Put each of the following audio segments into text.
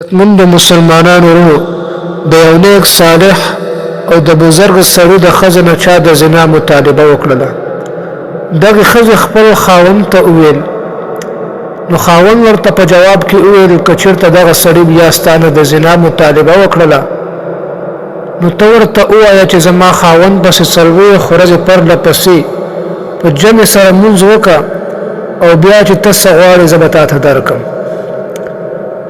عزتمندو مسلمانانو وروڼو! د یو نیک صالح او د بزرګ سړي د ښځې نه چا د زنا مطالبه وکړله، دغې ښځې خپل خاوند ته وویل، نو خاوند ورته په جواب کې وویل، که چېرته دغه سړي بیا ستا نه د زنا مطالبه وکړله، نو ته ورته ووایه چې زما خاوند پسې 40 ورځې پرله پسې په جمع سره لمونځ وکړه او بیا چې ته څه غواړې زه به تاته درکړم.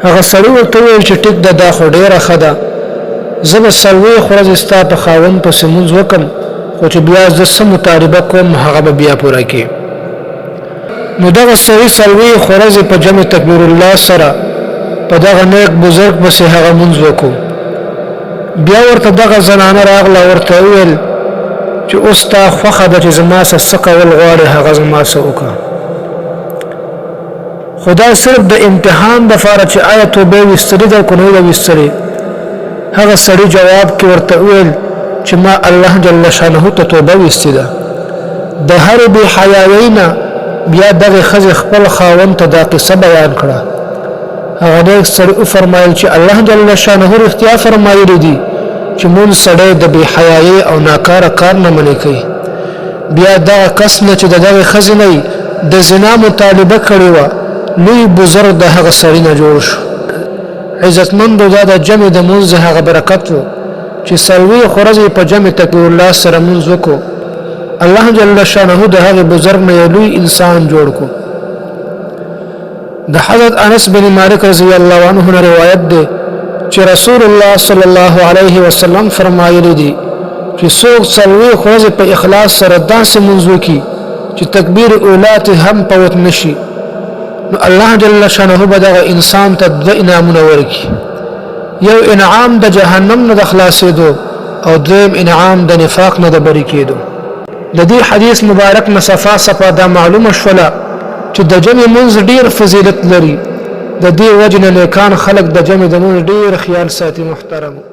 هغه سړي ورته وویل چې ټیک ده دا خو ډېره ښه ده، زه به 40 ورځې ستا په خاوند پسې لمونځ وکړم، خو چې بیا زه څه مطالبه کوم هغه به بیا پوره کړې. نو دغه سړي 40 ورځې په جمع تکبیر الله سره په دغه نیک بزرګ پسې هغه لمونځ وکړو. بیا ورته دغه زنانه راغله ورته وویل چې اوس ستا خوښه ده چې زما سره څه کول غواړې هغه زما سره وکړه. خو دا صرف د امتحان د فاره چې آیا توبه وستلې ده که نه ده وستلې. هغه سړي جواب کې ورته وویل چې ما الله جل شانه ته توبه وستې ده. د هرې بې حیایۍ نه بیا دغې ښځې خپل خاوند ته دا قصه بیان کړه. هغه نیک سړي وفرمایل چې الله جل شانه رښتیا فرمایلي دي چې مونږ سړی د بې حیایۍ او ناکاره کار نه منع کوي. بیا دغه کس نه چې د دغې ښځې نه یې د زنا مطالبه کړې وه، لوی بزرګ د هغه سړي نه جوړ شو. عزتمندو دا د جمع د مونځ هغه برکت و چې 40 ورځې یې په جمع تکبیر الله سره مونځ وکړو، الله جل شانه د هغې بزرګ نه یو لوی انسان جوړ کړو. د حضرت انس بن مالک رضی الله عنه نه روایت دی چې رسول الله صلی الله علیه وسلم فرمایلی دي چې څوک 40 ورځې په اخلاص سره داسې مونځ وکړي چې تکبیر اولا ته هم پوت نشي، نو الله جل شانه به دغه انسان ته دوه انعامونه ورکړي، یو انعام د جهنم نه د خلاصېدو او دویم انعام د نفاق نه د بری کېدو. د دې حدیث مبارک نه صفا صفا دا معلومه شوله چې د جمع مونځ ډیر فضیلت لري. د دې وجې نه نیکان خلک د جمع د مونځ ډیر خیال ساتي. محترمو!